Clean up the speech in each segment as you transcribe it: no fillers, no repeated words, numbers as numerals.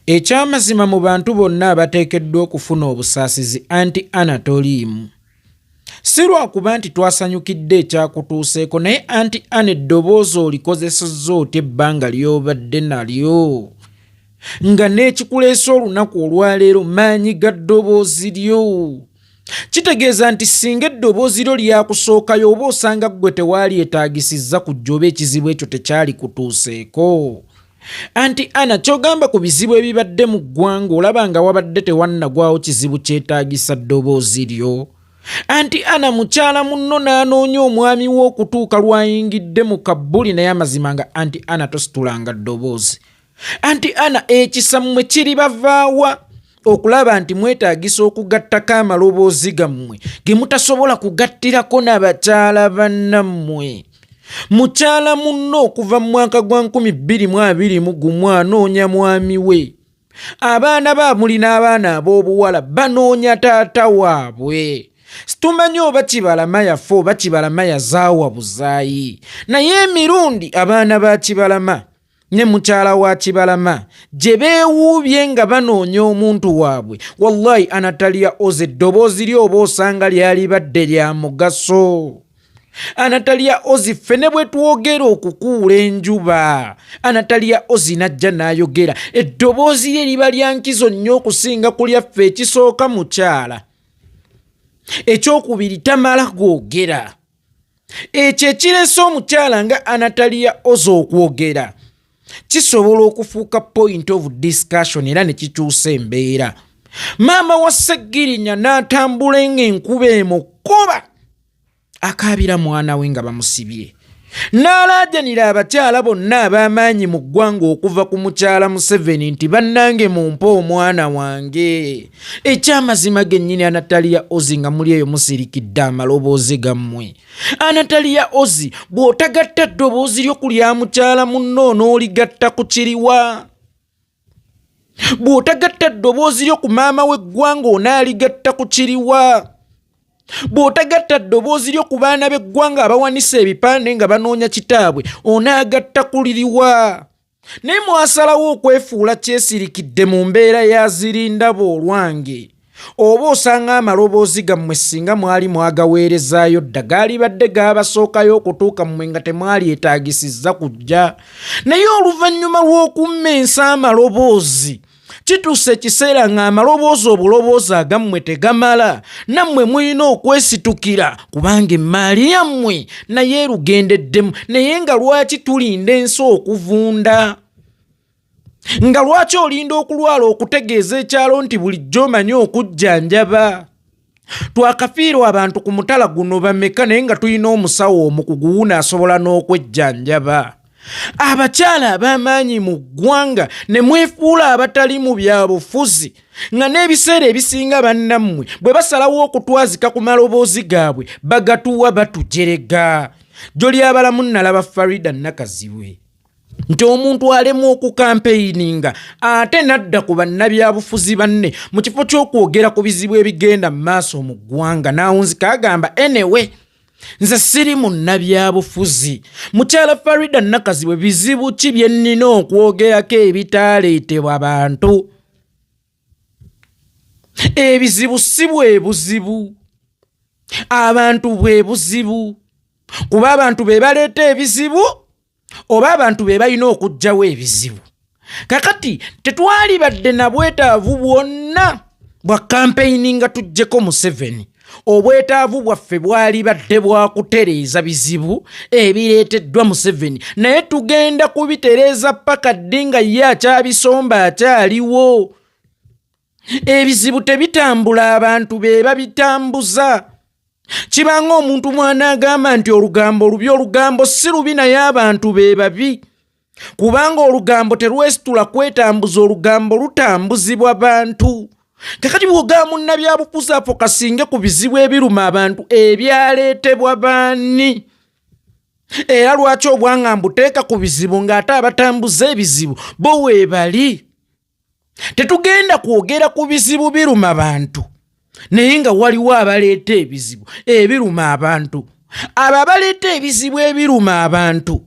Ekyamazima mu bantu bonna abateekeddwa okufuna obusaasizi anti Anna toliimu. Si lwakuba nti twasanyukidde ekyakutuuseeko naye anti Anna eddoboozi olikozesezza otya ebbanga ly'obadde nalyo nga n'ekikuleese olunaku olwaleero maanyi ga ddoboozi lyo. Kitegeeza nti singa eddoboozi lyo lyakusookayo oba osanga ggwe tewaalyetaagisizza kujja oba ekizibu ekyo tekyalikutuuseeko. Anti Anna ky'ogamba ku bizibu ebibadde mu ggwanga olaba nga wabadde tewannagwawo kizibu kyetaagisa ddoboozi lyo? Anti Anna mukyala munno n'anoonya omwami we okutuuka lw'ayingidde mu kabbuli naye amazima nga Anti Anna tositulanga ddoboozi. Anti Anna ekisa mmwe kiribavaawa okulaba nti mwetaagisa okugattako amaloboozi gammwe ge mutasobola kugattirako na bakyala bannammwe. Mukyala munno okuva mu mwaka gwa 2021 anoonya mwami we. Abaana ba muli n'abaana ab'obuwala banoonya taata waabwe. Situmanyi oba Kibalama yafa oba Kibalama yazaawa buzaayi, naye emirundi abaana ba Kibalama ne mukyala wa Kibalama gye beewuubye nga banoonya omuntu waabwe, wallahi Anatalia Oz eddoboozi lye oba osanga lyalibadde lya mugaso. Anatalia Oz ffe ne bwe twogera okukuula enjuba, Anatalia Oz n'ajja n'ayogera, eddoboozi lye liba lya nkizo nnyo okusinga ku lyaffe. Ekisooka mukyala, ekyokubiri tamala googera. Ekyo ekireese omukyala nga Anatalia Oz okwogera kisobola okufuuka point of discussion era ne kikyusa embeera. Maama wa Ssegirinya n'atambula ng'enkuba emukuba akaabira mwana we nga bamusibye, n'alaajanira abakyala bonna ab'amaanyi mu ggwanga okuva ku mukyala Museveni nti bannange mumpe omwana wange. Ekyamazima gennyini Anatalia Oz nga muli eyo musirikidde amaloboozi gammwe. Anatalia Oz bw'otagatta ddoboozi lyo ku lya mukyala munno onooligatta ku kiriwa? Bw'otagatta ddoboozi lyo ku maama w'eggwanga onaaligatta ku kiriwa? Bw'otagatta ddoboozi lyo ku baana b'eggwanga abawanise ebipande nga banoonya kitaabwe onaagatta ku liriwa? Naye mwasalawo okwefuula kyesirikidde mu mbeera ya zirindaba olwange. Oba osanga amaloboozi gammwe singa mwali mwagaweerezaayo dda gaalibadde gaabasookayo okutuuka mmwe nga temwalyetaagisizza kujja. Naye oluvannyuma lw'okummensa amaloboozi kituuse ekiseera ng'amaloboozi obuloboozi agammwe tegamala, nammwe mulina okwesitukira kubanga emmaali yammwe naye erugendeddemu. Naye nga lwaki tulinda ensi okuvunda? Nga lwaki olinda okulwala okutegeeza ekyalo nti bulijjo omanyi okujjanjaba? Twakafiirwa abantu ku mutala guno bameka naye nga tulina omusawo omukugu wuno asobola n'okwejjanjaba. Abakyala ab'amaanyi mu ggwanga ne mwefuula abatali mu byabufuzi nga n'ebiseera ebisinga bannammwe bwe basalawo okutwazika ku maloboozi gaabwe bagatuwa batujerega. Jjo ly'abalamu nnalaba Farida Nakazibwe nti omuntu alemwa okukampeininga ate n'adda ku bannabyabufuzi banne mu kifo ky'okwogera ku bizibu ebigenda mu maaso mu ggwanga n'awunzika agamba anyway nze siri munnabyabufuzi. Mukyala Farida Nakazibwe bizibu ki bye nnina okwogerako ebitaaleetebwa bantu? Ebizibu si bwe buzibu, abantu bwe buzibu, kuba abantu be baleeta ebizibu oba abantu be balina okuggyawo ebizibu. Kakati tetwalibadde na bwetaavu bwonna bwa kampeyini nga tuggyeko Museveni. Obwetaavu bwaffe bwalibadde bwa kutereeza bizibu ebireeteddwa Museveni, naye tugenda kubitereeza paka ddi nga ye akyabisomba akyaliwo? Ebizibu tebitambula, abantu be babitambuza. Kibanga omuntu mw'anaagamba nti olugambo lubi, olugambo si lubi naye abantu be babi, kubanga olugambo terwesitula kwetambuza, olugambo lutambuzibwa bantu. Kakati bw'ogamba munnabyabufuzi afo kasinge ku bizibu ebiruma abantu ebyaleetebwa baani? Era lwaki obwanga mbuteeka ku bizibu ng'ate abatambuza ebizibu bo weebali? Tetugenda kwogera ku bizibu biruma bantu naye nga waliwo abaleeta ebizibu ebiruma abantu. Abo abaleeta ebizibu ebiruma abantu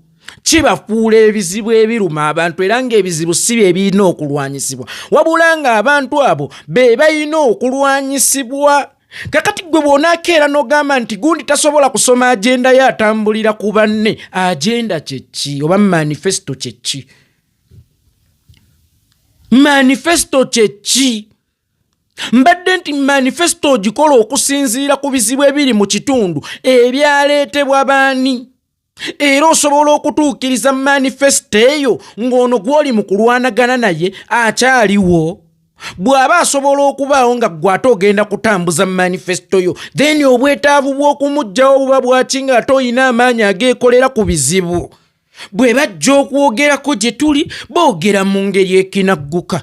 Kibafuula ebizibu ebiruma abantu, era ng'ebizibu si bye birina okulwanyisibwa, wabula ng'abantu abo be balina okulwanyisibwa. Kakati gwe bw'onaakeera n'ogamba nti gundi tasobola kusoma agenda ye, atambulira ku banne, agenda kyeki oba manifesto kyeki? Manifesto kyeki? Mbadde nti manifesto ogikola okusinziira ku bizibu ebiri mu kitundu ebyaleetebwa baani, era osobola okutuukiriza manifesito eyo ng'ono gw'oli mu kulwanagana naye akyaliwo. Bw'aba asobola okubaawo nga ggwe ate ogenda kutambuza manifesito yo, then obwetaavu bw'okumuggyawo buba bwaki ng'ate olina amaanyi ageekolera ku bizibu? Bwe bajja okwogerako gye tuli, boogera mu ngeri ekinagguka,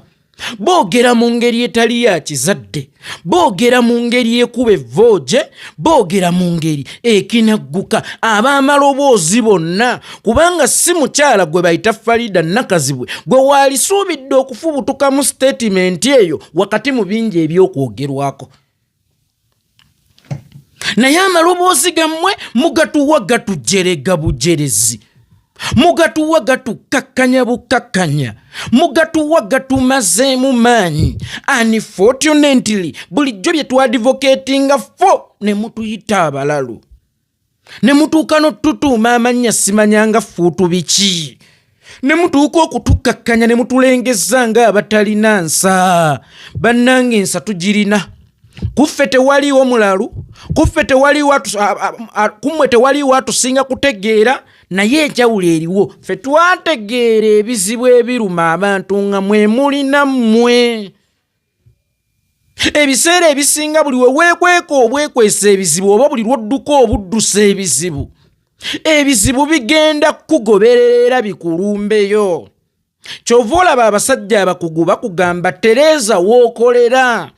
boogera mu ngeri etali ya kizadde, boogera mu ngeri ekuba evvooje, boogera mu ngeri ekinagguka ab'amaloboozi bonna, kubanga si mukyala gwe bayita Farida Nakazibwe gwe waalisuubidde okufubutukamu sitatimenti eyo wakati mu bingi eby'okwogerwako. Naye amaloboozi gammwe mugatuwa gatujerega bujerezi, mugatuwa gatukkakkanya bukkakkanya, mugatuwa gatumazeemu maanyi. Unfortunately, bulijjo bye twadvocatinga fo ne mutuyita abalalu, ne mutuuka n'otutuuma amannya simanyanga fuutu biki, ne mutuuka okutukkakkanya ne mutulengezza ng'abatalina nsa. Bannange, ensa tugirina. Kuffe tewaliiwo mulalu, kuffe tewaliiwo, kummwe tewaliiwo atusinga kutegeera, naye enjawulo eriwo, ffe twategeera ebizibu ebiruma abantu nga mwe mulina mmwe. Ebiseera ebisinga buli we weekweka obwekwesa ebizibu, oba buli lw'odduka obuddusa ebizibu, ebizibu bigenda kukugoberera era bikulumbeyo. Kyova olaba abasajja abakugu bakugamba, tereeza w'okolera,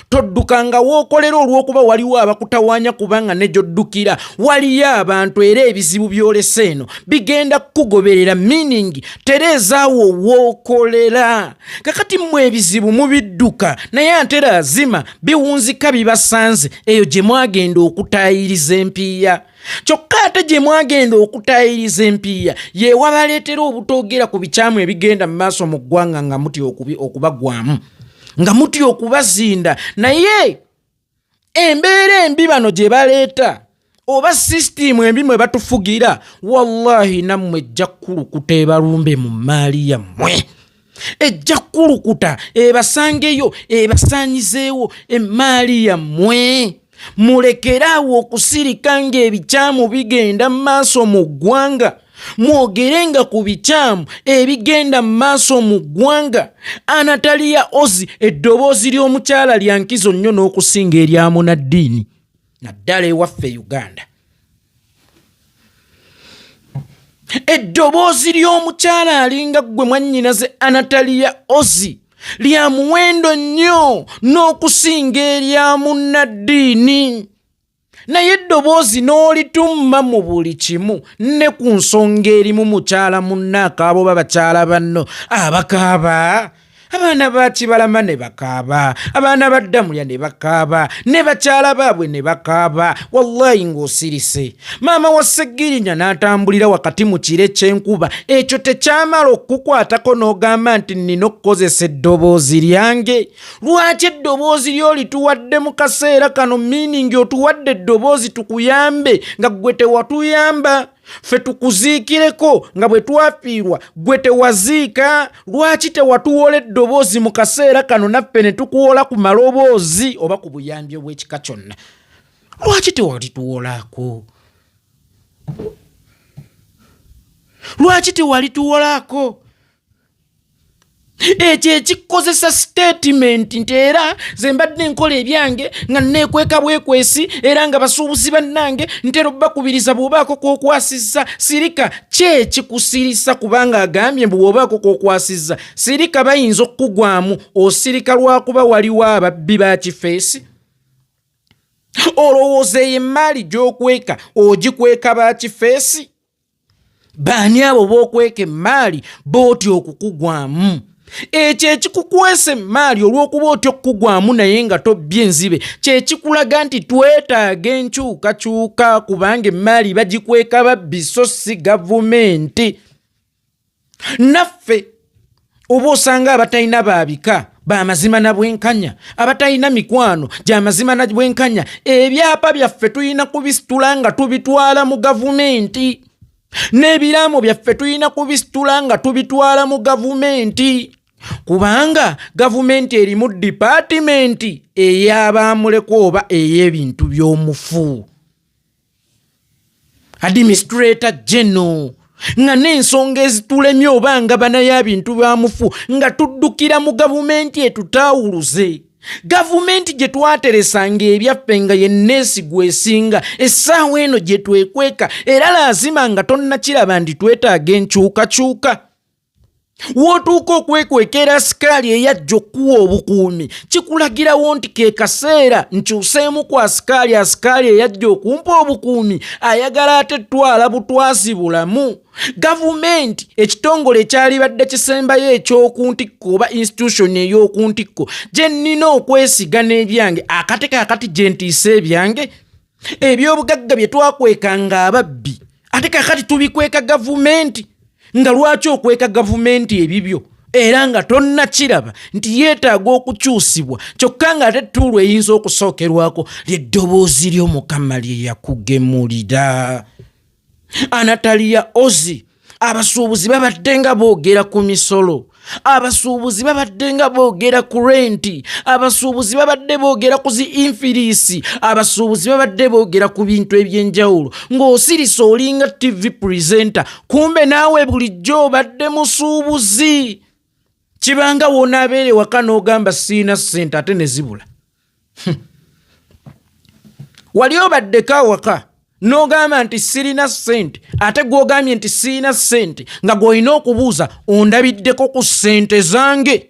toddukanga w'okolera olw'okuba waliwo abakutawaanya, kubanga ne gy'oddukira waliyo abantu, era ebizibu by'olese eno bigenda kukugoberera. Meaning, tereezaawo w'okolera. Kakati mmwe ebizibu mubidduka, naye ate lazima biwunzika bibasanze eyo gye mwagenda okutaayiriza empiiya. Kyokka ate gye mwagenda okutaayiriza empiiya yewabaleetera obutoogera ku bikyamu ebigenda mu maaso mu ggwanga, nga mutya okubagwamu, nga mutya okubazinda. Naye embeera embi bano gye baleeta, oba sisitiimu embi mwe batufugira, wallahi nammwe ejja kukulukuta ebalumbe mu mmaali yammwe, ejja kukulukuta ebasangeyo, ebasaanyizeewo emmaali yammwe. Mulekere awo okusirika ng'ebikyamu bigenda mu maaso mu ggwanga. Mwogerenga ku bikyamu ebigenda mu maaso mu ggwanga. Anataliya Ozi, eddoboozi ly'omukyala lya nkizo nnyo n'okusinga erya munaddiini, naddala ewaffe Uganda. Eddoboozi ly'omukyala alinga ggwe, mwannyinaze Anataliya Ozi, lya muwendo nnyo n'okusinga erya munnaddiini, naye eddoboozi n'olitumma mu buli kimu, ne ku nsonga erimu mukyala munna akaaba oba bakyala banno abakaaba, abaana ba Kibalama ne bakaaba, abaana ba Ddamulya ne bakaaba, ne bakyala baabwe ne bakaaba, wallayi ng'osirise. Maama wa Seggirinya n'atambulira wakati mu kire ky'enkuba, ekyo tekyamala okukukwatako n'ogamba nti nnina okukozesa eddoboozi lyange? Lwaki eddoboozi lyo lituwadde mu kaseera kano? Meaning, otuwadde eddoboozi tukuyambe nga ggwe tewatuyamba, ffe tukuziikireko nga bwe twafiirwa ggwe tewaziika. Lwaki tewatuwola eddoboozi mu kaseera kano, naffe ne tukuwola ku maloboozi oba ku buyambi obw'ekika kyonna? Lwaki tewalituwolaako? Lwaki tewalituwolaako? Ekyo ekikozesa sitatimenti nti era ze mbadde nkola ebyange nga neekweka bwekwesi, era nga basuubuzi bannange ntera obbakubiriza, bw'obaako kwokwasizza sirika. Ki ekikusirisa? Kubanga agambye mbu bw'obaako kwokwasizza sirika, bayinza okukugwamu. Osirika lwakuba waliwo ababbi ba kifeesi? Olowooza eyo emmaali gy'okweka ogikweka ba kifeesi? Baani abo b'okweka emmaali bootya okukugwamu? Ekyo ekikukwesa emmaali olw'okuba otya okukugwamu naye nga tobbye enzibe, kyekikulaga nti twetaaga enkyukakyuka, kubanga emmaali bagikweka babbi so si gavumenti. Naffe oba osanga abatalina baabika bamazima na bwenkanya, abatalina mikwano gyamazima na bwenkanya, ebyapa byaffe tulina kubisitula nga tubitwala mu gavumenti, n'ebiraamo byaffe tulina kubisitula nga tubitwala mu gavumenti, kubanga gavumenti erimu dipaatimenti ey'abaamulekwa oba ey'ebintu by'omufu. Administrator General, nga n'ensonga ezitulemye oba nga banayo bintu bya mufu, nga tuddukira mu gavumenti etutaawuluze. Gavumenti gye twateresanga ebyaffe nga ye neesigwa esinga, essaawa eno gye twekweka. Era laazima nga tonnakiraba nti twetaaga enkyukakyuka. W'otuuka okwekwekera asikaali eyajja okukuwa obukuumi, kikulagirawo nti ke kaseera nkyuseemu ku asikaali. Asikaali eyajja okumpa obukuumi ayagala ate twala butwazi bulamu. Gavumenti, ekitongole ekyalibadde kisembayo eky'oku ntikko oba institution ey'oku ntikko gye nnina okwesiga n'ebyange, akate kaakati gye ntiisa ebyange, ebyobugagga bye twakwekanga ababbi, ate kaakati tubikweka gavumenti. Nga lwaki okweka gavumenti ebibyo era nga tonnakiraba nti yeetaaga okukyusibwa, kyokka nga ate ttuulu eyinza okusookerwako lyeddoboozi ly'Omukama lye yakugemulira? Anataliya Ozi, abasuubuzi babadde nga boogera ku misolo, abasuubuzi babadde nga boogera ku renti, abasuubuzi babadde boogera ku zi infiriisi, abasuubuzi babadde boogera ku bintu ebyenjawulo, ng'osirisa olinga TV presenter, kumbe naawe bulijjo obadde musuubuzi. Kibanga wonaabeera ewaka n'ogamba siina ssente, ate ne zibula. Wali obaddeko awaka n'ogamba nti sirina ssente, ate gw'ogambye nti sirina ssente nga gw'olina okubuuza ondabiddeko ku ssente zange?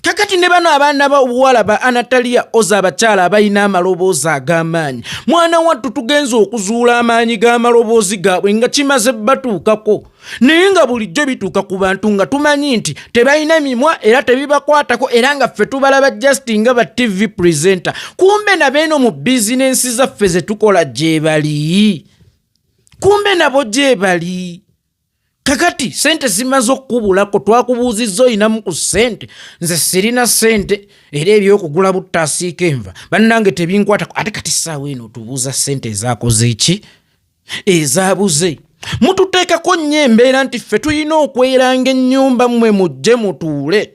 Kakati ne bano abaana b'obuwala ba Anataliya Oza, abakyala abalina amaloboozi ag'amaanyi, mwana wattu tugenza okuzuula amaanyi g'amaloboozi gaabwe nga kimaze batuukako, naye nga bulijjo bituuka ku bantu nga tumanyi nti tebalina mimwa era tebibakwatako, era nga ffe tubalaba just nga ba TV presenter, kumbe nabeeno mu bizinensi zaffe ze tukola gye bali, kumbe nabo gye bali. Kakati sente zimaze okukubulako, twakubuuzizza oyinamu ku ssente? Nze sirina ssente, era ebyokugula butta asiika enva bannange tebinkwatako. Ate kati ssaawa eno otubuuza ssente ezakoze ki, ezaabuze. Mututeekako nnyo embeera nti ffe tulina okweranga ennyumba mmwe mujje mutuule.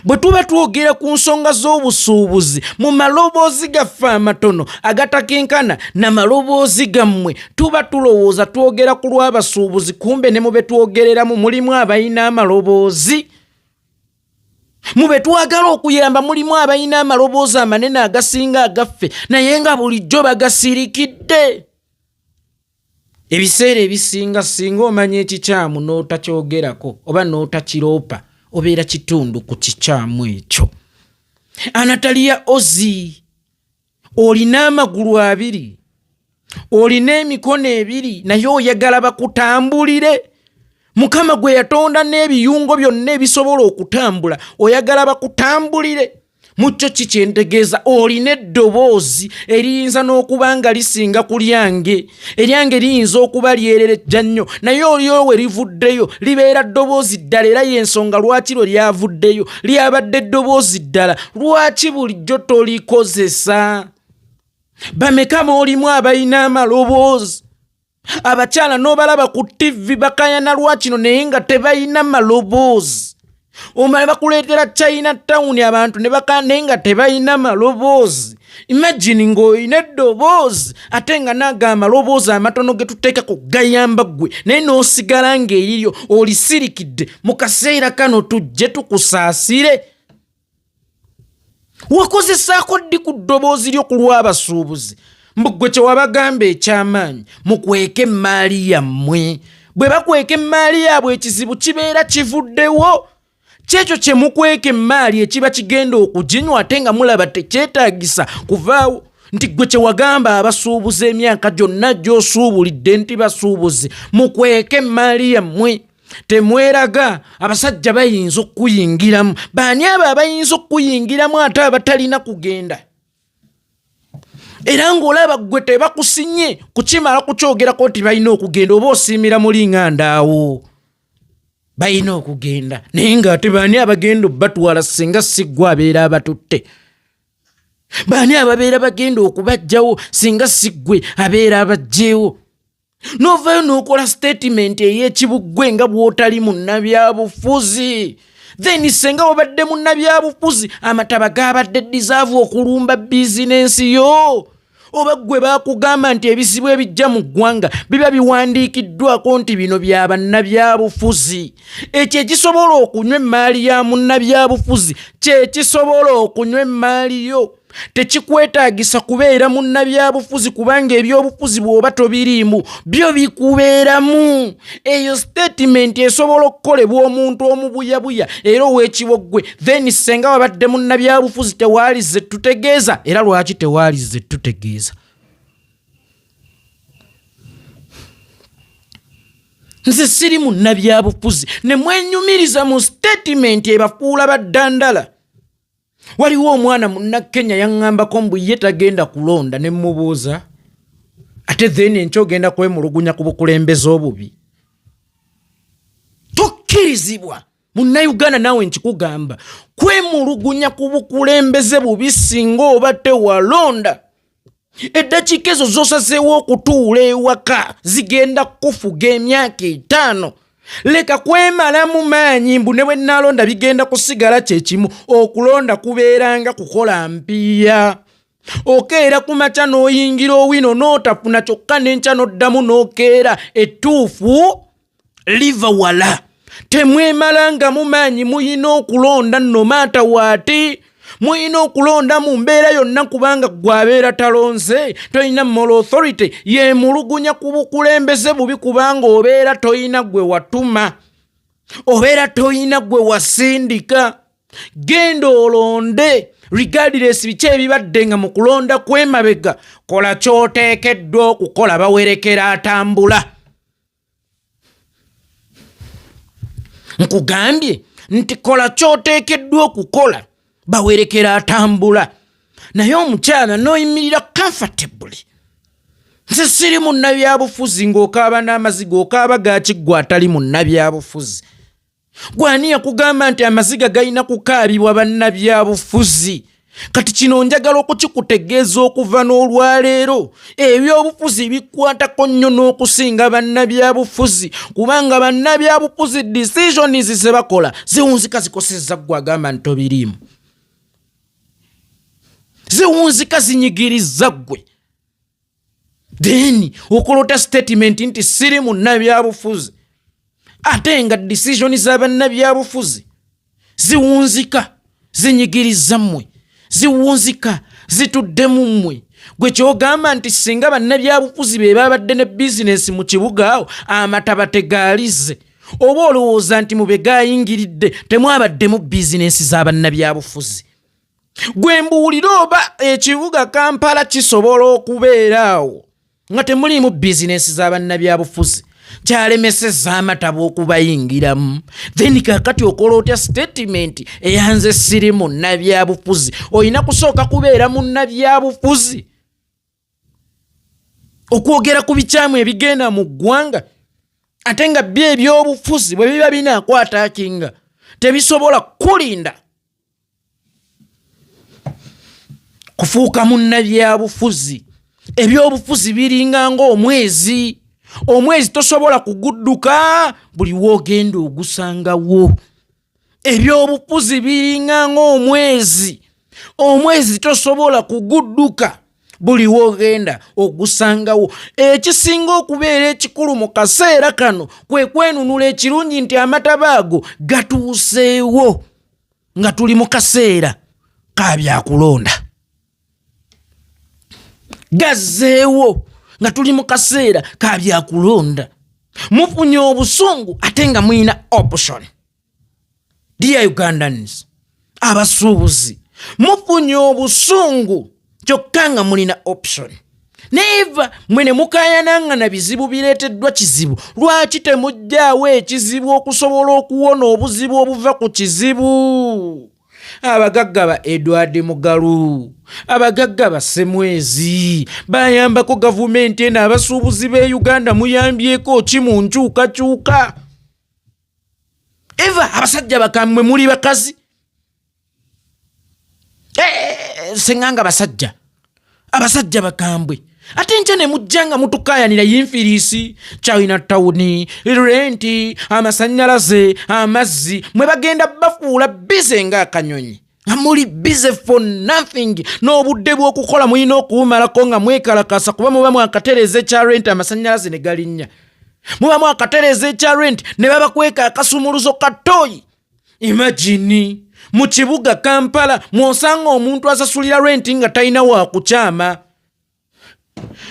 Bwe tuba twogera ku nsonga z'obusuubuzi mu maloboozi gaffe amatono agatakenkana na maloboozi gammwe, tuba tulowooza twogera ku lw'abasuubuzi, kumbe ne mu be twogereramu mulimu abalina amaloboozi. Mu be twagala okuyamba mulimu abalina amaloboozi amanene agasinga agaffe, naye nga bulijjo bagasirikidde. Ebiseera ebisinga singa omanya ekikyamu n'otakyogerako oba n'otakiroopa, obeera kitundu ku kikyamu ekyo. Anataliya Ozi, olina amagulu abiri, olina emikono ebiri, naye oyagala bakutambulire. Mukama gwe yatonda n'ebiyungo byonna ebisobola okutambula, oyagala bakutambulire. Mu kyo ki kyentegeeza, olina eddoboozi eriyinza n'okuba nga lisinga ku lyange. Eryange liyinza okuba lyererejja nnyo, naye olyowe livuddeyo libeera ddoboozi ddala, era y'ensonga lwaki lwe lyavuddeyo lyabadde ddoboozi ddala. Lwaki bulijjo tolikozesa? Bameka boolimu abalina amaloboozi? Abakyala n'obalaba ku TV bakayana lwakino, naye nga tebalina maloboozi. Omala bakuleetera China Town, abantu ne bakaya naye nga tebalina maloboozi. Imagine ng'olina eddoboozi, ate nga naago amaloboozi amatono ge tuteekako gayamba ggwe, naye n'osigala ng'eriryo olisirikidde. Mu kaseera kano tujje tukusaasire. Wakozesaako ddi ku ddoboozi lyo ku lw'abasuubuzi? Mbu ggwe kye wabagamba eky'amaanyi, mukweke emmaali yammwe. Bwe bakweka emmaali yaabwe, ekizibu kibeera kivuddewo. Kyekyo kye mukweka emmaali ekiba kigenda okuginywa, ate nga mulaba tekyetaagisa kuvaawo. Nti ggwe kye wagamba abasuubuzi emyaka gyonna gy'osuubulidde nti basuubuzi mukweke emmaali yammwe, temweraga, abasajja bayinza okukuyingiramu. Baani abo abayinza okukuyingiramu ate abatalina kugenda? Era ng'olaba ggwe tebakusinye kukimala kukyogerako nti balina okugenda, oba osiimira muli nga ndaawo. Balina okugenda, naye ng'ate baani abagenda obbatwala singa si ggwe abeera abatutte? Baani ababeera bagenda okubajjawo singa si ggwe abeera abaggyewo? N'ovaayo n'okola sitatimenti ey'ekibuggwe nga bw'otali munnabyabufuzi. Then senga wabadde munnabyabufuzi, amataba gaabadde dizaavu okulumba bizinensi yo? Oba ggwe baakugamba nti ebizibu ebijja mu ggwanga biba biwandiikiddwako nti bino bya bannabyabufuzi? Ekyo ekisobola okunywa emmaali ya munnabyabufuzi kye kisobola okunywa emmaali yo. Tekikwetaagisa kubeera munnabyabufuzi, kubanga ebyobufuzi bw'oba tobiriimu byo bikubeeramu. Eyo sitatimenti esobola okukolebwa omuntu omubuyabuya era ow'ekiboggwe. Then senga wabadde munnabyabufuzi tewaalize tutegeeza, era lwaki tewaalize tutegeeza? Nze siri munnabyabufuzi, ne mwenyumiriza mu sitatimenti ebafuula baddandala. Waliwo omwana munnakenya yaŋŋambako mbu ye tagenda kulonda, ne mmubuuza ate then enkya ogenda kwemulugunya ku bukulembeze obubi? Tokkirizibwa munnayuganda, naawe nkikugamba, kwemulugunya ku bukulembeze bubi singa oba tewalonda. Eddakiika ezo z'osazeewo okutuula ewaka zigenda kukufuga emyaka 5. Leka kwemalamu maanyi mbu ne bwe nnaalonda bigenda kusigala kye kimu. Okulonda kubeeranga kukola mpiiya. Okeera ku makya n'oyingira owino n'otafuna, kyokka n'enkya n'oddamu n'okeera. Ettuufu liva wala. Temwemalangamu maanyi, muyina okulonda no maata waati, muyina okulonda mu mbeera yonna, kubanga gwe abeera talonze tolina moral authority yemulugunya ku bukulembeze bubi, kubanga obeera toyina gwe watuma, obeera toyina gwe wasindika. Genda olonde regardless biki ebibadde nga mu kulonda kw'emabega. Kola ky'oteekeddwa okukola, bawerekera atambula. Nkugambye nti kola ky'oteekeddwa okukola, bawerekera atambula. Naye omukyala n'oyimirira comfortably, nze siri munnabyabufuzi, ng'okaaba n'amaziga. Okaaba gaki ggwe atali munnabyabufuzi? Gwani yakugamba nti amaziga galina kukaabibwa bannabyabufuzi? Kati kino njagala okukikutegeeza okuva n'olwaleero, ebyobufuzi bikwatako nnyo n'okusinga bannabyabufuzi, kubanga bannabyabufuzi decisions ze bakola ziwunzika zikosezza ggwe agamba nti tobiriimu, ziwunzika zinyigiriza ggwe. Then okolota statement nti siri munnabyabufuzi, ate nga decision za bannabyabufuzi ziwunzika zinyigiriza mmwe, ziwunzika zituddemu mmwe. Gwe kyogamba nti singa bannabyabufuzi be babadde ne bizinensi mu kibuga awo amataba tegaalize, oba olowooza nti mu be gayingiridde temwabaddemu bizinensi za bannabyabufuzi? Gwe mbuulire, oba ekibuga Kampala kisobola okubeera awo nga temuliimu bizinensi za bannabyabufuzi kyalemesezza amataba okubayingiramu? Then kakati okola otya statement eyanze siri munnabyabufuzi? Olina kusooka kubeera munnabyabufuzi okwogera ku bikyamu ebigenda mu ggwanga, ate nga byo ebyobufuzi bwe biba binaakwataakinga tebisobola kukulinda kufuuka munnabyabufuzi. Ebyobufuzi biringa ng'omwezi, omwezi tosobola kugudduka, buli w'ogenda ogusangawo. Ebyobufuzi biringa ng'omwezi, omwezi tosobola kugudduka, buli w'ogenda ogusangawo. Ekisinga okubeera ekikulu mu kaseera kano kwe kwenunula. Ekirungi nti amataba ago gatuuseewo nga tuli mu kaseera ka byakulonda, gazzeewo nga tuli mu kaseera ka byakulonda. Mufunye obusungu ate nga mulina option. Dear Ugandans, abasuubuzi, mufunye obusungu kyokka nga mulina option. Neeva mwe ne mukayananga na bizibu bireeteddwa kizibu, lwaki temuggyaawo ekizibu okusobola okuwona obuzibu obuva ku kizibu? Abagagga ba Edward Mugalu, abagagga ba Ssemwezi bayambako gavumenti eno. Abasuubuzi b'e Uganda muyambyeko ki mu nkyukakyuka? Eva, abasajja bakambwe, muli bakazi. Eh, senganga basajja, abasajja bakambwe, ate enkya ne mujja nga mutukayanira yinfiriisi, China Town, renti, amasannyalaze, amazzi. Mwe bagenda bafuula busy ng'akanyonyi, nga muli busy for nothing. N'obudde bw'okukola mulina okubumalako nga mwekalakasa, kuba muba mwakatereeza ekya renti, amasannyalaze ne galinnya. Muba mwakatereeza ekya renti, ne babakweka akasumuluzo ka toyi. Imagine, mu kibuga Kampala mw'osanga omuntu asasulira renti nga talina wakukyama.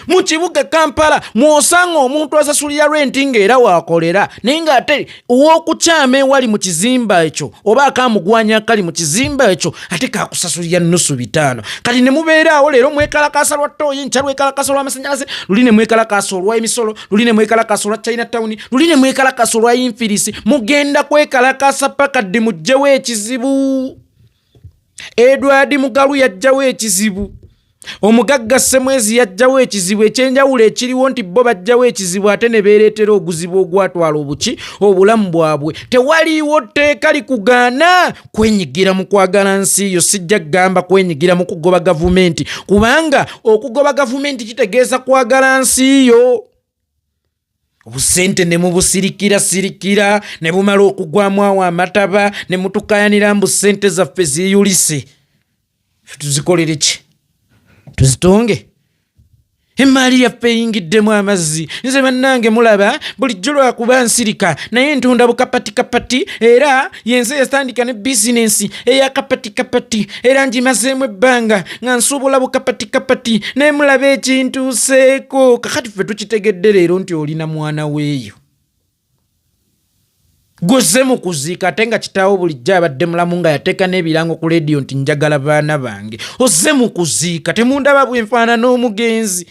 Mu kibuga Kampala mw'osanga omuntu asasulira renti ng'era waakolera, naye ng'ate ow'okukyama ewali mu kizimba ekyo oba akamugwanya akali mu kizimba ekyo ate kakusasulira nusu 500. Kati ne mubeeraawo, leero mwekalakaasa lwa ttooyi, nkya lwekalakaasa olw'amasannyalaze, luli ne mwekalakaasa olw'emisolo, luli ne mwekalakaasa olwa China Town, luli ne mwekalakaasa olwa infirisi. Mugenda kwekalakaasa paka ddi? Mugjewo ekizibu. Edward Mugalu yajjawo ekizibu, omugagga Ssemwezi yajjawo ekizibu. Ekyenjawulo ekiriwo nti bo bajjawo ekizibu ate ne beereetera oguzibu ogwatwala obuki obulamu bwabwe. Tewaliiwo tteeka likugaana kwenyigira mu kwagala nsi yo. Sijja kugamba kwenyigira mu kugoba gavumenti, kubanga okugoba gavumenti kitegeeza kwagala nsi yo. Obusente ne mubusirikira sirikira, ne bumala okugwamu awo amataba, ne mutukayanira mbu ssente zaffe ziyulise. Tuzikolere ki? Tuzitonge? Emaali yaffe eyingiddemu amazzi. Nze bannange mulaba bulijjo lwakuba nsirika, naye ntunda bukapati kapati, era yenze yatandika ne bizinensi eya kapati kapati, era ngimazeemu ebbanga nga nsuubula bukapati kapati, naye mulaba ekintuuseeko. Kakati ffe tukitegedde leero nti olina mwana weeyo gwoze mu kuziika, ate nga kitaawo bulijjo abadde mulamu, nga yateeka n'ebirango ku leediyo nti njagala baana bange. Ozze mu kuziika, temundaba bwenfaanana omugenzi?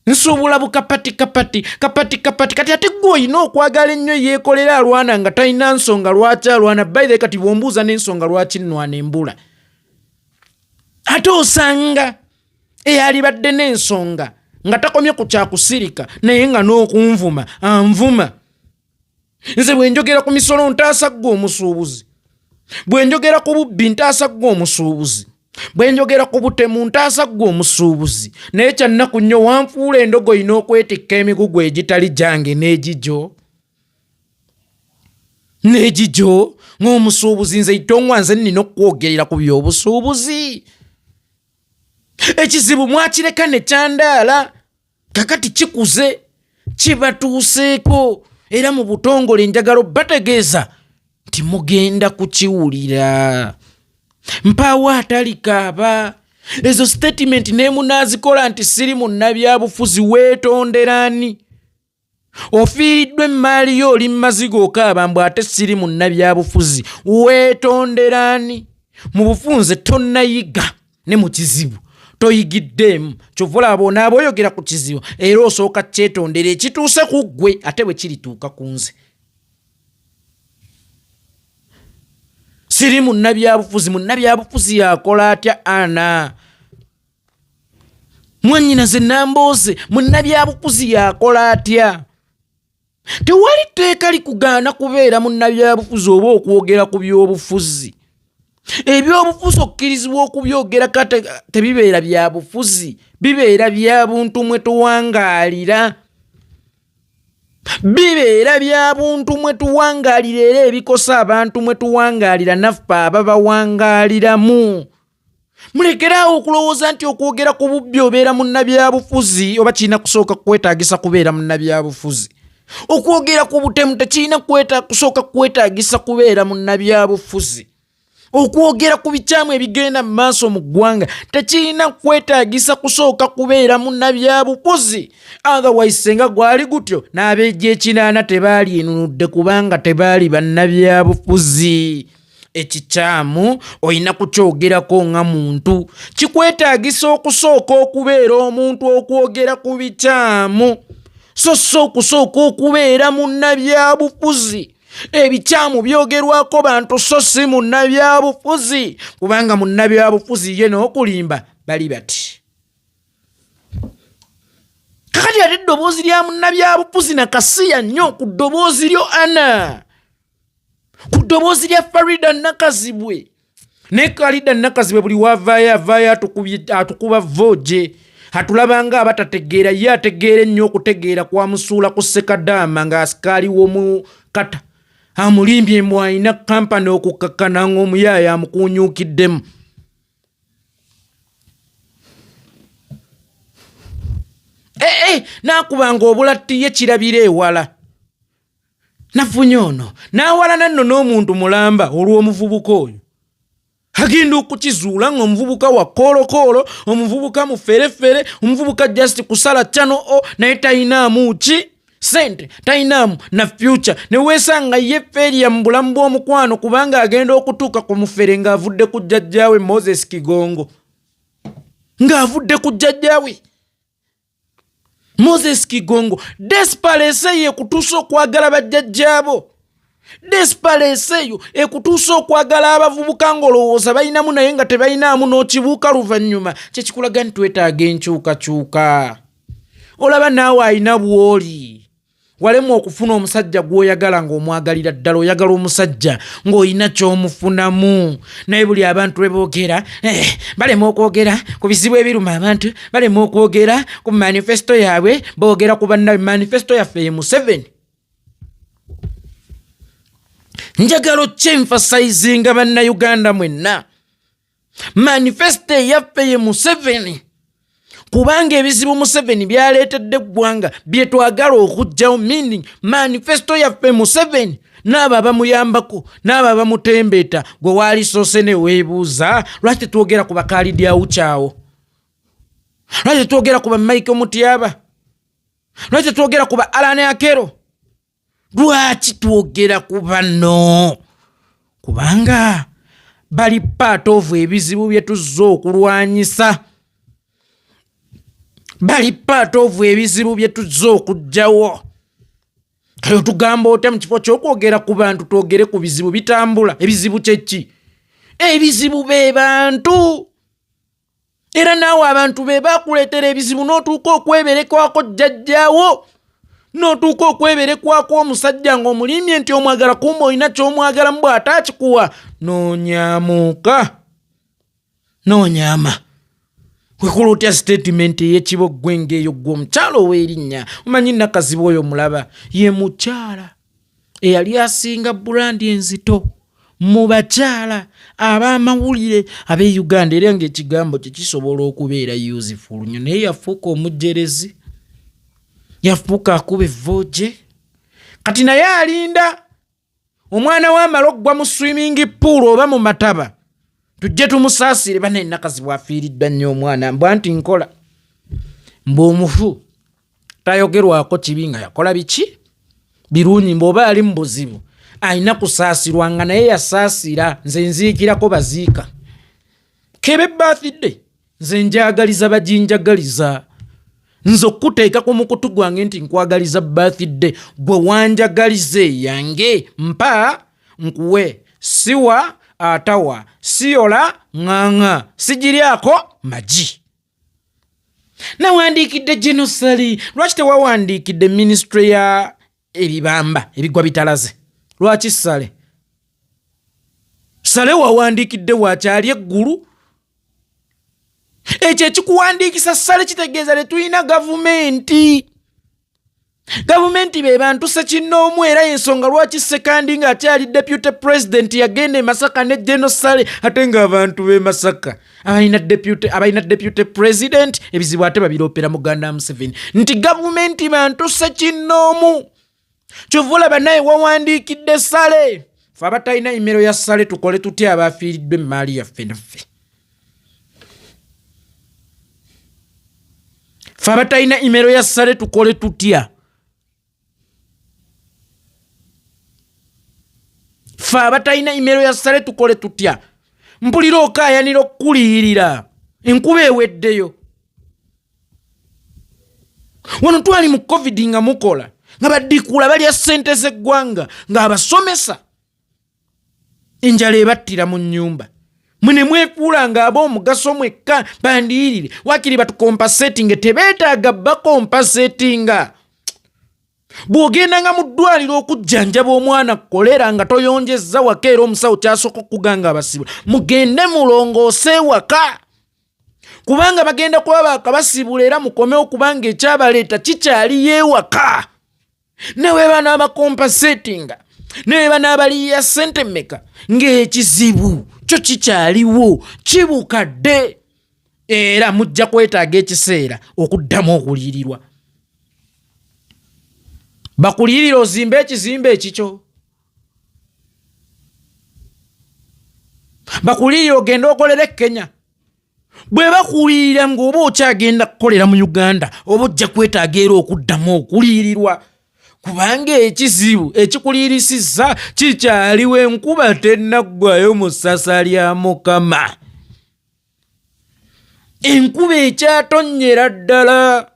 Nsuubula bukapati kapati kapati kapati. Kati ate gwe olina okwagala ennyo yeekolera, alwana nga talina nsonga lwaki alwana. Baithe, kati bwombuuza n'ensonga lwaki nnwana embula, ate osanga eyalibadde n'ensonga nga takomye ku kyakusirika, naye nga n'okunvuma anvuma. Nze bwe njogera ku misolo, ntaasa ggwe omusuubuzi. Bwe njogera ku bubbi, ntaasa ggwe omusuubuzi. Bwe njogera ku butemu, ntaasa ggwe omusuubuzi. Naye kyannaku nnyo, wanfuula endogoyi n'okwetikka emigugu egitali gyange n'egigyo n'egigyo ng'omusuubuzi. Nze itongwa, nze nnina okukwogerera ku by'obusuubuzi. Ekizibu mwakireka ne kyandaala, kakati kikuze, kibatuuseeko, era mu butongole njagala bategeeza nti mugenda kukiwulira. Mpaawo atalikaaba. Ezo statement nemunaazikola nti siri munnabyabufuzi, weetonderani? Ofiiriddwa emaali yo, oli mumaziga okaaba mbu ate siri munnabyabufuzi. Weetonderani? Mu bufunze tonnayiga, ne mu kizibu toyigiddeemu. Kyova olaba onaaba oyogera ku kizibu, era osooka kyetondera ekituuse ku ggwe, ate bwe kirituuka ku nze. Siri munnabyabufuzi. Munnabyabufuzi yakola atya? Ana mwannyinaze Nambooze, munnabyabufuzi yakola atya? Tewali tteeka likugaana kubeera munnabyabufuzi oba okwogera ku byobufuzi. Ebyobufuzi okkirizibwa okubyogera, kate tebibeera byabufuzi, bibeera bya buntu mwe tuwangaalira, bibeera bya buntu mwe tuwangaalira, era ebikosa abantu mwe tuwangaalira naffe ababawangaaliramu. Mulekeraawo okulowooza nti okwogera ku bubbi obeera munnabyabufuzi, oba kirina kusooka kwetaagisa kubeera munnabyabufuzi. Okwogera ku butemu tekirina kusooka kwetaagisa kubeera munnabyabufuzi. Okwogera ku bikyamu ebigenda mu maaso mu ggwanga tekirina kwetaagisa kusooka kubeera munnabyabufuzi. Otherwise senga gwali gutyo, n'ab'egyekinaana tebaali enunudde, kubanga tebaali bannabyabufuzi. Ekikyamu olina kukyogerako nga muntu. Kikwetaagisa okusooka okubeera omuntu okwogera ku bikyamu, so so okusooka okubeera munnabyabufuzi. Ebikyamu byogerwako bantu, so si munnabyabufuzi, kubanga munnabyabufuzi ye n'okulimba bali bati. Kakati ate eddoboozi lya munnabyabufuzi nakasiya nnyo ku ddoboozi lyo ana. Ku ddoboozi lya Farida Nakazibwe. Naye Farida Nakazibwe buli wavaayo avaayo atukuba voje, atulaba nga abatategeera. Ye ategeera ennyo, okutegeera kwamusuula ku Sekadaama ng'asikaali w'omu kata amulimbye mbu alina kampani, okukakkana ng'omuyaaya amukuunyuukiddemu. Ee, naakubanga obulatti ye kirabira ewala. Nafunye ono n'awalana nno n'omuntu mulamba olw'omuvubuka oyo. Agenda okukizuula ng'omuvubuka wa koolokoolo, omuvubuka muferefere, omuvubuka just kusala channel o, naye tayinaamu ki sente, tayinaamu na future. Ne weesanga ye failure mu bulamu bw'omukwano, kubanga agenda okutuuka ku mufere ng'avudde ku jjajjaawe Moses Kigongo, ng'avudde ku jjajjaawe Moses Kigongo. Desperate eyo ekutuusa okwagala bajjajjaabo, desperate eyo ekutuusa okwagala abavubuka ng'olowooza balinamu naye nga tebalinaamu, n'okibuuka luvannyuma. Kyekikulaga nti twetaaga enkyukakyuka. Olaba naawe alina bw'oli walemu okufuna omusajja gw'oyagala ng'omwagalira ddala, oyagala omusajja ng'olina ky'omufunamu, naye buli abantu lwe boogera, balema okwogera ku bizibu ebiruma abantu, balema okwogera ku manifesto yaabwe, boogera ku bannabe. Manifesto yaffe ye Museveni. Njagala okyenfasizinga, Bannayuganda mwenna, manifesto eyaffe ye Museveni, kubanga ebizibu Museveni byaleetedde eggwanga bye twagala okuggyawo, meaning manifesto yaffe Museveni n'abo abamuyambako n'abo abamutembeeta. Gwe waalisoose ne weebuuza, lwaki tetwogera ku bakaalidi awukyawo? Lwaki tetwogera ku ba Michael Mutyaba? Lwaki tetwogera ku ba Allan Akero? Lwaki twogera ku bano? Kubanga bali part of ebizibu bye tuzza okulwanyisa, bali part of ebizibu bye tuzza okuggyawo. Kale otugamba otya, mu kifo ky'okwogera ku bantu twogere ku bizibu bitambula? Ebizibu kyeki? Ebizibu be bantu. Era naawe abantu be bakuleetera ebizibu, n'otuuka okweberekwako jjajjaawo, n'otuuka okweberekwako omusajja ng'omulimbye nti omwagala, kumba olina ky'omwagalamu, bw'ataakikuwa noonyamuka noonyaama. Wekola otya statement ey'ekiboggwe ng'eyo, ggwe omukyala ow'erinnya? Omanyi Nakazibwe oyo mulaba ye mukyala eyali asinga brand enzito mu bakyala ab'amawulire ab'e Uganda, era ng'ekigambo kye kisobola okubeera useful nnyo, naye yafuuka omujerezi, yafuuka akuba evvooje. Kati naye alinda omwana we amala okugwa mu swimming pool oba mu mataba tujje tumusaasire. Bana, Nakazibwe afiiriddwa nnyo omwana. Mbwa nti nkola mbwe omufu tayogerwako kibi nga yakola biki birungi, mbw'oba ali mu buzibu alina kusaasirwa nga naye yasaasira. Nze nziikirako baziika kebe birthday, nze njagaliza baginjagaliza. Nze okuteeka ku mukutu gwange nti nkwagaliza birthday, gwe wanjagaliza eyange, mpa nkuwe, siwa atawa siyola ŋŋaŋa sigiryako magi. Nawandiikidde genosali, lwaki tewawandiikidde minisitule ya ebibamba ebigwa bitalaze? Lwaki Sale? Sale wawandiikidde wakyali eggulu. Ekyo ekikuwandiikisa Sale kitegeeza tetulina gavumenti. Gavumenti be bantu sekinnoomu, era ensonga lwaki Sekandi ng'akyali deputy president yagenda e Masaka ne General Sale, ate ng'abantu b'e Masaka abalina deputy president ebizibu ate babiroopera muganda Museveni nti gavumenti bantu sekinnoomu. Kyova olaba naye wawandiikidde Sale. Fe abatalina email ya Sale tukole tutya, abafiiriddwa emaali yaffe naffe? Fe abatalina email ya Sale tukole tutya? Fe abatalina email ya Sale tukole tutya? Mpulira okaayanira okukuliyirira, enkuba eweddeyo. Wano twali mu COVID nga mukola nga badikuula balya ssente z'eggwanga, ng'abasomesa enjala ebattira mu nnyumba, mwe ne mwefuula nga ab'omugaso mwekka. Bandiyirire wakiri batucompensatinge, tebeetaaga bacompensatinga. Bw'ogendanga mu ddwaliro okujjanjaba omwana kolera nga toyonjezza waka, era omusawo kyasooka okukuganga abasibula mugende mulongoose ewaka, kubanga bagenda kuba bakabasibula era mukomewo, kubanga ekyabaleeta kikyaliyo ewaka. Newe banaabakompasetinga, newe banaabaliyira ssente mmeka, ng'ekizibu kyo kikyaliwo kibukadde, era mujja kwetaaga ekiseera okuddamu okuliyirirwa. Bakuliyirira ozimbe ekizimbe ekikyo, bakuliyirira ogende okolere e Kenya. Bwe bakuliyirira ng'oba okyagenda kukolera mu Uganda, oba ojja kwetaaga era okuddamu okuliyirirwa, kubanga ekizibu ekikuliyirisizza kikyaliwo, enkuba tennaggwayo mu ssasa lya Mukama. Enkuba ekyatonnyera ddala,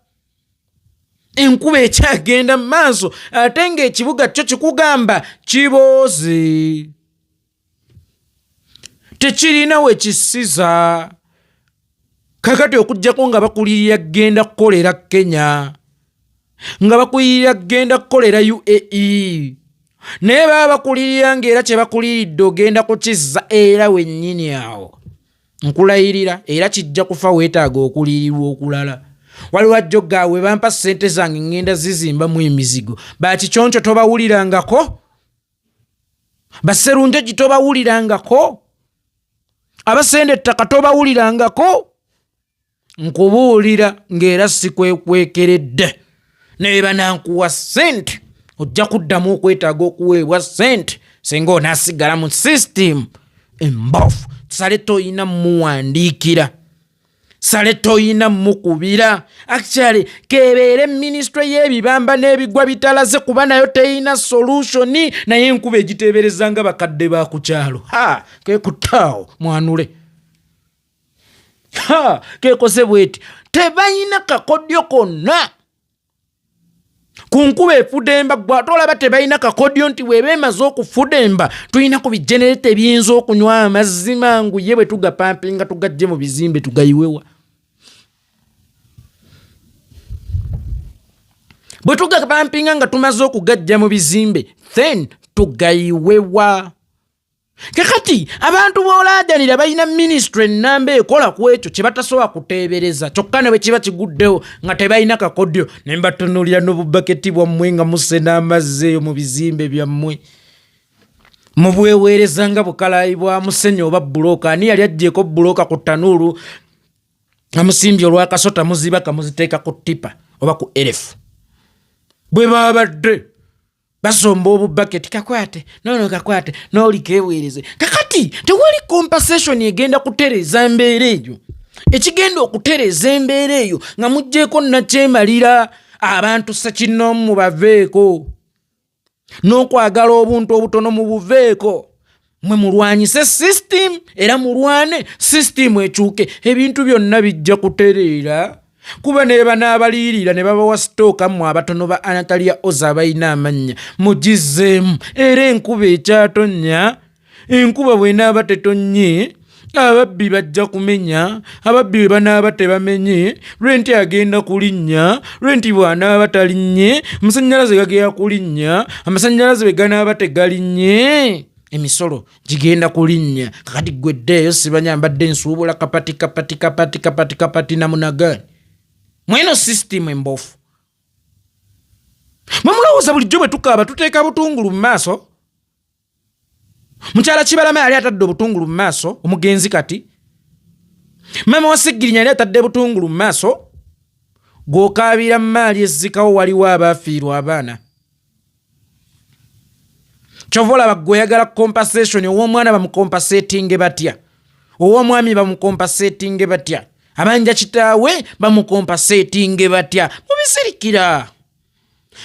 enkuba ekyagenda mu maaso, ate ng'ekibuga kyo kikugamba kiboozi, tekirina we kisiza. Kakati okuggyako nga bakulirira kugenda kukolera Kenya, nga bakulirira kugenda kukolera UAE, naye baba bakulirira ng'era kye bakuliridde ogenda kukizza era wennyini awo. Nkulayirira era kijja kufa, weetaaga okuliyirirwa okulala. Waliwo ajjo gaawe bampa ssente zange ŋŋenda zizimbamu emizigo. Bakiconco tobawulirangako, baserunjogi tobawulirangako, abasenda ettaka tobawulirangako. Nkubuulira ng'era sikwekwekeredde, naye banankuwa ssente ojja kuddamu okwetaaga okuweebwa ssente singa onaasigala mu sisitimu embofu. Sale toyina muwandiikira, sale toyina mukubira. Actually kebeere minisitule y'ebibamba n'ebigwa bitalaze, kuba nayo teyina solution, naye enkuba egiteebereza nga bakadde ba ku kyalo. Ha, kekuttaawo mwanule, ha, kekoze bweti. Tebalina kakodyo konna ku nkuba efudemba. Gwe ate olaba tebalina kakodyo nti bweba emaze okufudemba tulina ku bigenereta ebiyinza okunywa amazzi mangu, ye bwe tugapampinga tugajje mu bizimbe tugayiwewa. Bwe tugapampinga nga tumaze okugajja mu bizimbe, then tugayiwewa. Kakati abantu b'olaajanira balina minisitule ennamba ekola ku ekyo kye batasobola kuteebereza, kyokka ne bwe kiba kiguddewo nga tebalina kakodyo, ne mbatunuulira n'obubaketi bwammwe nga musena amazzi eyo mu bizimbe byammwe, mubweweereza nga bukalaayi bwa musenyu oba bbulooka. Ani yali aggyeeko bbulooka ku ttanuulu amusimbye olwakasota muzibaka muziteeka ku ttipa oba ku erefu? Bwe babadde basomba obubaketi, kakwate nono, kakwate nooli, keweereze. Kakati tewali compensation egenda kutereeza mbeera eyo. Ekigenda okutereeza embeera eyo nga muggyeko nakyemalira abantu sekinnoomu mubaveeko, n'okwagala obuntu obutono mubuveeko, mwe mulwanyise system era mulwane system ekyuke, ebintu byonna bijja kutereera. Kuba ne banaabaliyirira ne babawa sitooka, mmwe abatono ba Anatalia Oza abalina amannya mugizzeemu. Era enkuba ekyatonnya, enkuba bw'enaaba tetonnye ababbi bajja kumenya, ababbi bwe banaaba tebamenye renti agenda kulinnya, renti bw'anaaba talinnye amasannyalaze gagenda kulinnya, amasannyalaze bwe ganaaba tegalinnye emisolo gigenda kulinnya. Kakati gwe ddeeyo, sibanya mbadde nsuubula kapati kapati kapati kapati kapati namunagani mweno sisitimu embofu. Mwe mulowooza bulijjo bwe tukaaba tuteeka butungulu mu maaso? Mukyala Kibalama yali atadde obutungulu mu maaso, omugenzi kati maama wa Seggirinya yali atadde butungulu mu maaso. Gw'okaabira mu maali ezzikawo, waliwo abaafiirwa abaana. Kyova olaba gwe oyagala compensation, ow'omwana bamukompasetinge batya, ow'omwami bamukompasetinge batya, abanja kitaawe bamukompasetinge batya? Mubisirikira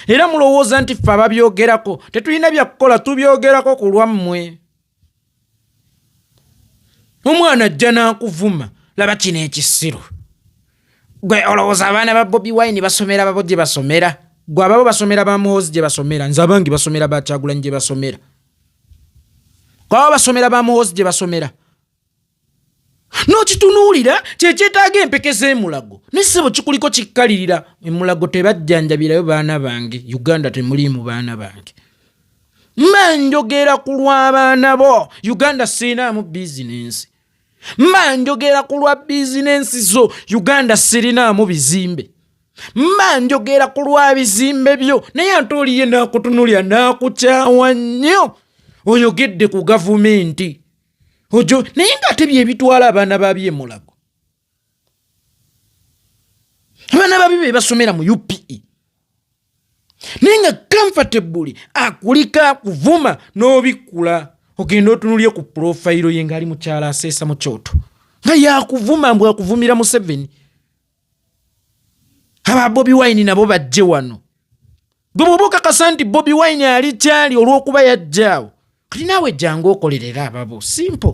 era mulowooza nti ffe ababyogerako tetulina byakukola, tubyogerako ku lwammwe. Omwana ajja n'akuvuma, laba kino ekisiru. Gwe olowooza abaana ba Bobi Wine basomera babo gye basomera? Gwe ababo basomera ba Muhoozi gye basomera? Nze abange basomera ba Kyagulanyi gye basomera. Kwabo basomera ba Muhoozi gye basomera. N'okitunuulira kyekyetaaga empeke z'emulago ne ssebo kikuliko kikkalirira. Emulago tebajjanjabirayo baana bange, Uganda temuliimu baana bange. Mba njogera ku lw'abaana bo, Uganda sirinaamu bizinensi. Mba njogera ku lwa bizinensi zo, Uganda sirinaamu bizimbe. Mba njogera ku lwa bizimbe byo, naye ate oliye n'akutunulira n'akukyawa nnyo. Oyogedde ku gavumenti ojo, naye ng'ate bye bitwala abaana ba byemulago. Abaana babi be basomera mu UPE, naye nga comfortably akulika akuvuma n'obikkula ogenda otunulye ku profile ye ng'ali mukyala aseesa mu kyoto nga yakuvuma mbw akuvumira Museveni. Aba Bobi Wine nabo bajje wano. Gwe bw'oba okakasa nti Bobi Wine ali kyali olw'okuba yajjaawo, kati naawe jangu okolerera ababo, simple.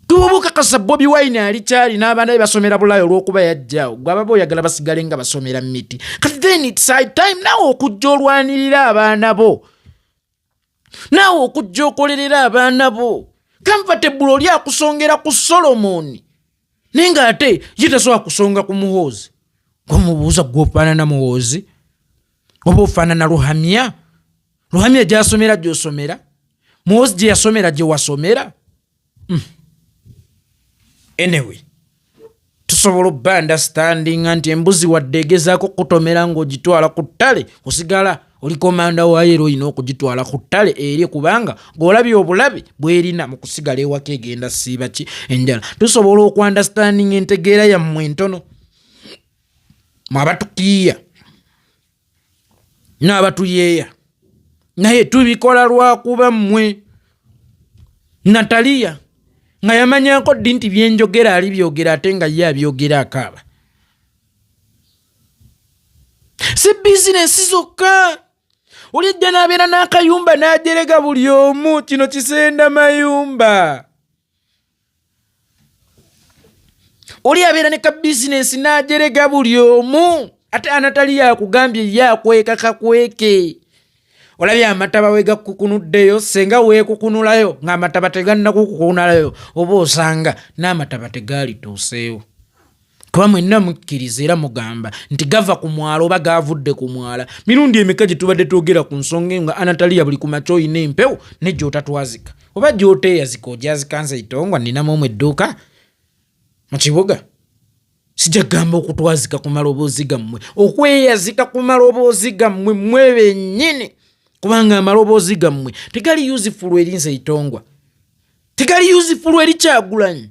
Gwe bw'oba okakasa Bobi Wine ali kyali n'abaana be basomera Bulaaya olw'okuba yajjaawo, gwe ababa oyagala basigale nga basomera miti, kati then it's high time naawe okujja olwanirira abaana bo, naawe okujja okolerera abaana bo comfortable. Oli akusongera ku Solomoni, naye ng'ate ye tasobola kusonga ku Muhoozi. Gwemubuuza, gwe ofaanana Muhoozi oba ofaanana Ruhamya? Ruhamya gyasomera gyosomera, Muhoozi gye yasomera gye wasomera. Anyway, tusobola obba understandinga nti embuzi wadde egezaako kutomera ng'ogitwala ku ttale, osigala oli komanda waayo era olina okugitwala ku ttale eri, kubanga ng'olabye obulabe bwerina mu kusigala ewaka, egenda siiba ki enjala. Tusobola okuunderstandinga entegeera yammwe entono, mwabatukiiya n'abatuyeeya, naye tubikola lwakuba mmwe. Nataliya nga yamanyako ddi nti byenjogera ali byogera, ate nga ye abyogera akaaba. Si bizinensi zokka, oli ejja n'abeera n'akayumba n'ajerega buli omu, kino kisenda mayumba. Oli abeera ne ka bizinensi n'ajerega buli omu, ate anatali yakugambye ye akweka kakweke. Olabye amataba we gakukunuddeyo, senga weekukunulayo ng'amataba tegannakukukunulayo, oba osanga n'amataba tegaalituuseewo, kuba mwenna mukkiriza era mugamba nti gava ku mwala oba gavudde ku mwala. Mirundi emeka gye tubadde twogera ku nsonga eyo nga Anataliya buli ku makya oyina empewo ne gy'otatwazika oba gy'oteeyazika, ogyazika. Nze Itongwa nninamu omu edduuka mu kibuga, sijja kugamba okutwazika ku maloboozi gammwe, okweyazika ku maloboozi gammwe mmwe bennyini, kubanga amaloboozi gammwe tegali useful eri nze Itongwa, tegali useful eri Kyagulanyi,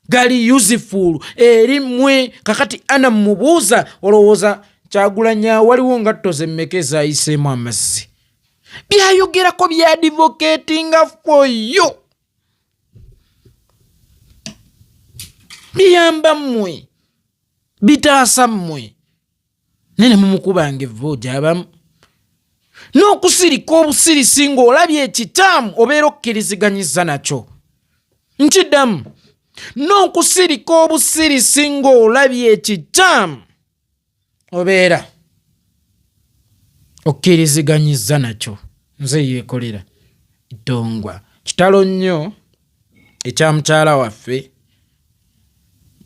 gali useful eri mmwe. Kakati ana mubuuza, olowooza Kyagulanyi waliwo ngatto zemmeka ezayiseemu amazzi? Byayogerako byadvocatinga for you biyamba mmwe, bitaasa mmwe, naye ne mumukubanga evvooja abamu n'okusirika obusirisi ng'olabye ekikyamu obeera okkiriziganyiza nakyo. Nkiddamu, n'okusirika obusirisi ng'olabye ekikyamu obeera okkiriziganyiza nakyo. Nze Yeekolera Itongwa. Kitalo nnyo ekya mukyala waffe,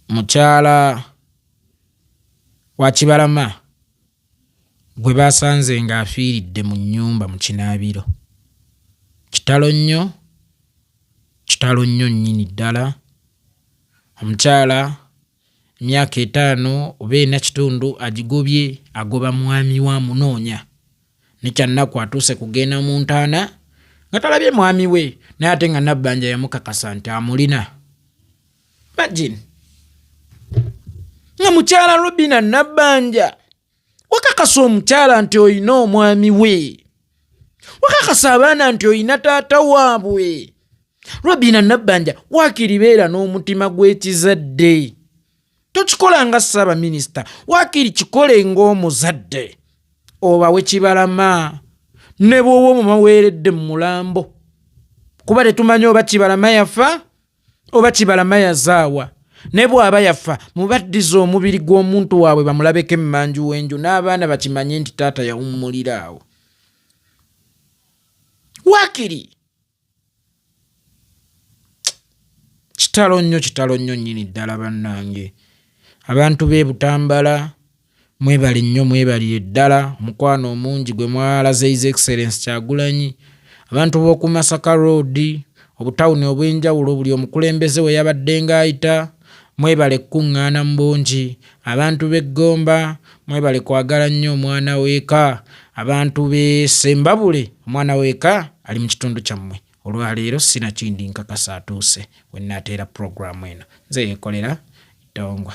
mukyala wa Kibalama gwe basanze ng'afiiridde mu nnyumba mu kinaabiro. Kitalo nnyo, kitalo nnyo nnyini ddala. Omukyala emyaka 5 oba 4 kitundu agigobye agoba mwami wa munoonya, ne kyannaku atuuse kugenda mu ntaana nga talabye mwami we, naye ate nga Nabbanja yamukakasa nti amulina. Imagine nga mukyala Robina Nabbanja wakakasa omukyala nti olina omwami we, wakakasa abaana nti olina taata waabwe. Robina Nabbanja, waakiri beera n'omutima gw'ekizadde, tokikola nga ssaabaminisita, waakiri kikole ng'omuzadde, obawe Kibalama ne bw'oba omumaweeredde mu mulambo, kuba tetumanyi oba Kibalama yafa oba Kibalama yazaawa. Ne bw'aba yafa, mubaddiza omubiri gw'omuntu waabwe bamulabeko emmanju w'enju, n'abaana bakimanye nti taata yawummulira awo. Waakiri kitalo. Kitalo nnyo, kitalo nnyo nnyini ddala bannange. Abantu b'e Butambala mwebale nnyo, mwebalire ddala omukwano omungi gwe mwalaze His Excellence Kyagulanyi. Abantu b'oku Masaka Road, obutawuni obw'enjawulo buli omukulembeze we yabadde ng'ayita, mwebale kukuŋŋaana mu bungi. Abantu b'e Gomba mwebale kwagala nnyo omwana w'eka. Abantu b'e Ssembabule, omwana w'eka ali mu kitundu kyammwe olwaleero, sinakindi nkakasa atuuse we naateera pulogulaamu eno. Nze Yekolera Itongwa.